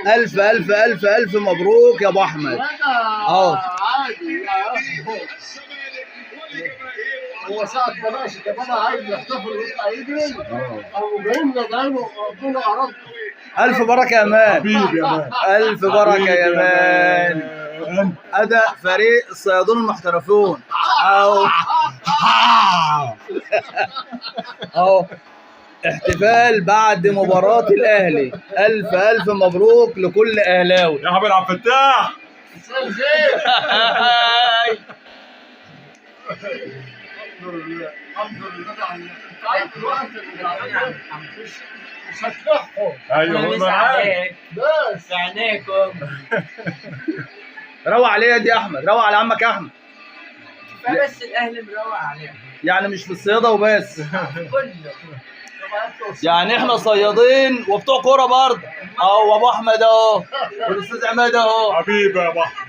الف الف الف الف مبروك يا ابو احمد. اهو. عادي. هو ساعة ما لقاش كمان عايز يحتفل ويطلع يجري، قاموا جايين ندعينه وربنا أراد. الف بركة يا man. حبيبي يا man. الف بركة يا man. اداء فريق الصيادون المحترفون اهو، اهو احتفال بعد مباراة الاهلي. الف الف مبروك لكل اهلاوي. يا حبيبي عبد الفتاح. مساء الخير. الحمد لله، الحمد لله. انت عارف الوقت اللي بعدين مش هتلحقه. ايوه هو معاك. بس عينيكم. روق عليا دي يا احمد، روق على عمك يا احمد. كفاية بس الاهلي مروق عليهم. يعني مش في الصياده وبس، كله. يعني احنا صيادين وبتوع كورة برضه. اهو ابو احمد اهو، والاستاذ عماد اهو. حبيبي يا ابو احمد.